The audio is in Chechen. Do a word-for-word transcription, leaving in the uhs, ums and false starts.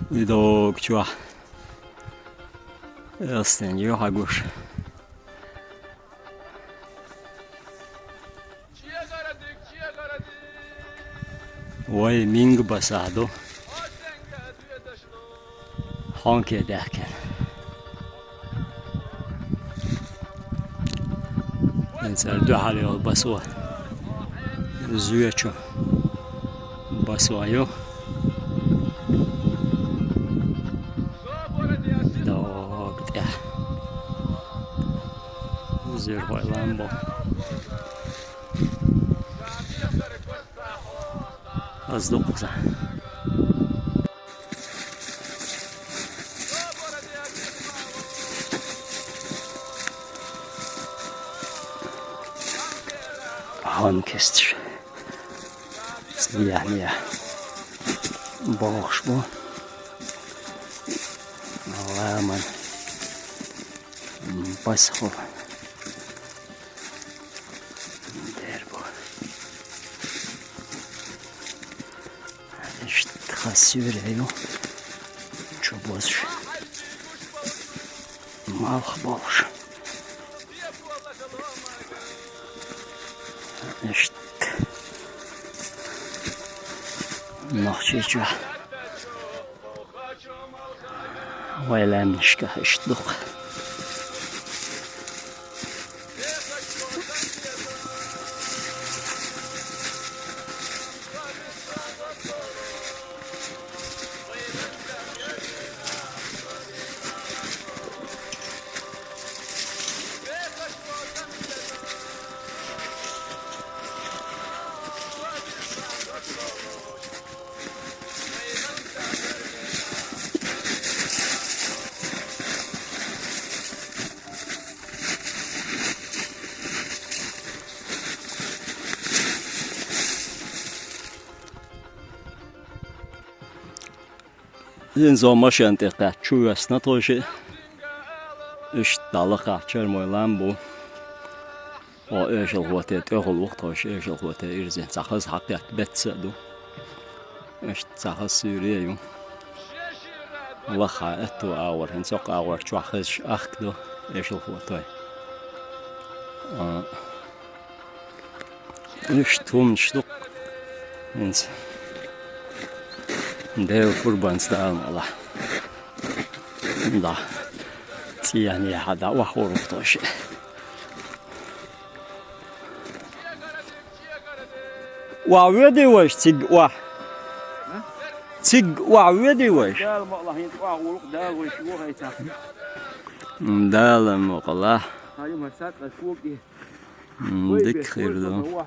Видок чохь. Элстен ю хьан гуш. Вай, минга басахь ду. Хьонке даьхкина. Эн цара дуьхьал йолу басо. Зоьчу басо ю. Дог тӀехь. Зуьрхой лам бу. Аз ду кхуза. Хьан кесташ. ЦӀе яхьна бохуш бу. Ламан. Басахо. Дер бу. Иштта хас суьйре ю. Чу бозуш. Малх болуш. Иштта. Нохчийчохь. Вай лаьмнашкахь иштта ду-кх. ХӀинца машен тӀе кхаьчча чу воьссина тхойшиъ. Иштта дӀалакхахь Чермой лам бу. Хьо эшалхоте тӀехула ву-кх тхойша, эшалхоте ирзина цхьа хаза хьакхетта беттаса а ду. Иштта цхьа хаза суьйре ю. Лаххьа аьтту агӀор, хӀинца цхьа агӀор чохь хезаш ахка ду эшалхотой. А, иштта хӀуманаш ду-кх хӀинца. Делан пурбанца Дала мукъ лахь. Да. ЦӀенехьа дӀа охьахуур ву-кх тхойшиъ. Охьавоьдий вайша цига охьа? Цига охьавоьдий вайша? Дала мукъ лахь, хӀинца охьагӀур ву-кх, Дала вайша вохуьйтахь. Дала мукъ лахь. Хьан ю-м хьан сакъа шуьга и. М, дика хир ду.